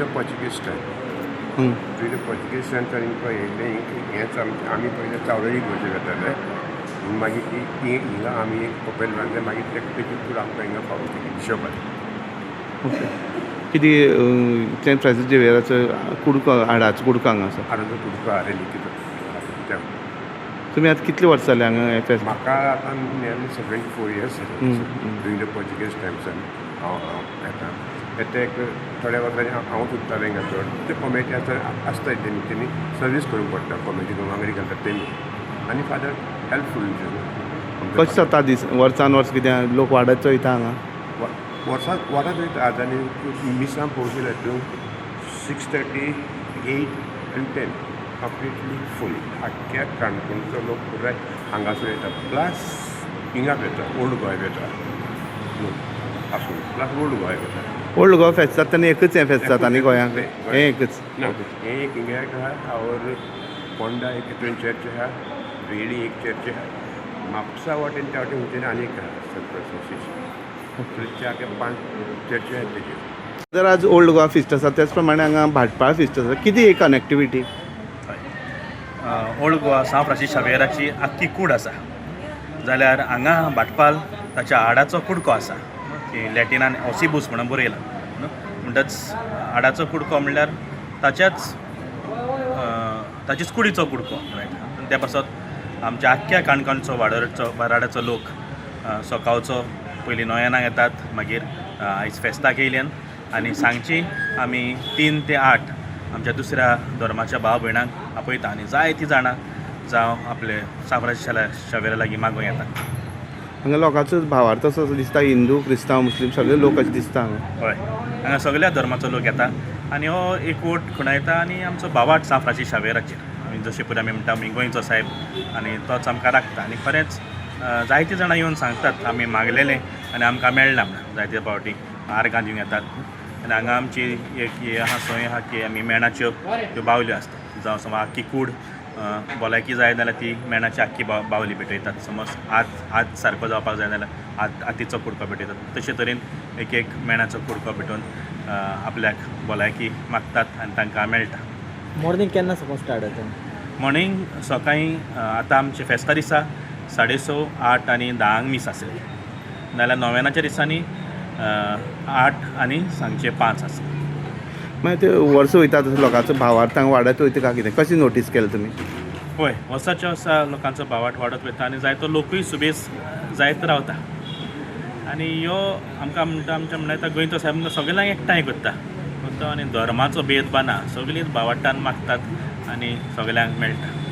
the Portuguese time. During the Portuguese time तांकां येयल्लें हेंच आमी पयलें चावरी इगर्जे वताले. मागीर ती हिंगा आमी एक कपेल बांदलें, मागीर ते तेजी कूड आमकां हिंगा पावयली बिशपान. ओके, कितें सेंट फ्रांसीस झेवियराचो कुडको, हाडाचो कुडको हांगा आसा? हाडाचो कुडको आहा रेलिकीचो. तुमी आतां कितले वर्सां जाले हांगा हें फेस्त? म्हाका आतां नियरली 74 इयर्स जाले. ड्युरींग the Portuguese टायम्सान हांव येता. ते एक थोड्या वर्सांनी हांवूच उरतालें हिंगा चड. ते कॉमिटी आसता आसताय तेमी सर्वीस करूंक पडटा, कॉमिटी वांगडी घालतात तेमी आनी फादर हेल्पफूल. कशें जाता दीस वर्सान वर्स कितें लोक वाडत वयता हांगा? वर्साक वाडत वयता. आतां आनी मिसां पळोवचें जाल्यार तूं 6:30, 8 आनी 10 कंप्लिटली फूल. आख्ख्या काणकोणचो लोक पुराय हांगासर येता, प्लस हिंगा येता, ओल्ड गोवा येता आसूं, प्लस ओल्ड गोवा येता. ओल्ड गोवा फेस्त जाता तेन्ना एकच हें फेस्त जाता न्ही गोंयांत? हें एकच ना, हें एक हिंगा एक आहा, और पोंडा एक हितून चर्च आहा, वेळी एक चर्च आहा, म्हापसा वाटेन त्या वाटेन खंयच्यान आनी एक आहा सेंट फ्रांसीस. 4 ते 5 चर्ची आहात तेजेर. जर आज ओल्ड गोवा फिस्ट आसा त्याच प्रमाणे हांगा भाटपाळ फिस्ट आसा, कितें कनेक्टिविटी? ओल्ड गोवा सांत फ्रांसीस शावेराची आख्खी कूड आसा जाल्यार हांगा भाटपाल ताच्या हाडाचो कुडको आसा, की लॅटिनान ऑसिबूस म्हणून बरयला न्हू. म्हणटच हाडाचो कुडको म्हणल्यार ताच्याच ताचेच कुडीचो कुडको रायट. त्या पासत आमच्या आख्ख्या काणकोणचो वाडोरचो बाराड्याचो लोक सकाळचो पयलीं नोयेनाक येतात, मागीर आयज फेस्ताक येयल्यान आनी सांजची आमी 3 ते 8 आमच्या दुसऱ्या धर्माच्या भाव भयणांक आपयता आनी जायतीं जाणां जावं आपले सांत फ्रांसीस शावेरा लागीं मागूंक येतात. हांगा लोकांचो भावार्थ असो दिसता, हिंदू, क्रिस्तांव, मुस्लीम सगळे लोक अशे दिसता हांगा. हय, हांगा सगळ्या धर्माचो लोक येता आनी हो एकवट खुणायता आनी आमचो भावार्थ सांत फ्रांसीस शावेराचेर आमी जशें पळय आमी म्हणटा आमी गोंयचो सायब आनी तोच आमकां राखता. आनी खरेंच जायतीं जाणां येवन सांगतात आमी मागलेलें आनी आमकां मेळ्ळां म्हणून. जायते फावटी आर्गां दिवंक येतात आनी हांगा आमची एक ही आहा संय आहा की आमी मेणाच्यो त्यो बावल्यो आसतात, जावं समज आख्खी कूड भलायकी जाय जाल्यार ती मेणाची आख्खी बावली पेटयतात, समज हात सारको जावपाक जाय जाल्यार हातीचो कुडको पेटयतात. तशे तरेन एक एक मेणाचो कुडको पेटोवन आपल्याक भलायकी मागतात आनी तांकां मेळटा. मॉर्निंग केन्ना साकून स्टार्ट जाता? मॉर्निंग सकाळीं आतां आमचे फेस्ता दिसा 6:30, 8 आनी 10 मीस आसलें, नाल्यार नोवेनाच्या दिसांनी 8 आनी सांजचे 5 आसा. मागीर ते वर्स वयता तसो लोकांचो भावार्थ हांगा वाडत वयता काय कितें, कशें नोटीस केलें तुमी? हय, वर्साच्या वर्सा लोकांचो भावार्थ वाडत वयता आनी जायतो लोकूय सुबेज जायत रावता. आनी ह्यो आमकां म्हणटा आमच्या म्हणल्यार आतां गोंयचो सायब आमकां सगळ्यांक एकठांय करता आनी धर्माचो भेदभाव ना, सगळीं भावार्थान मागतात आनी सगळ्यांक मेळटा.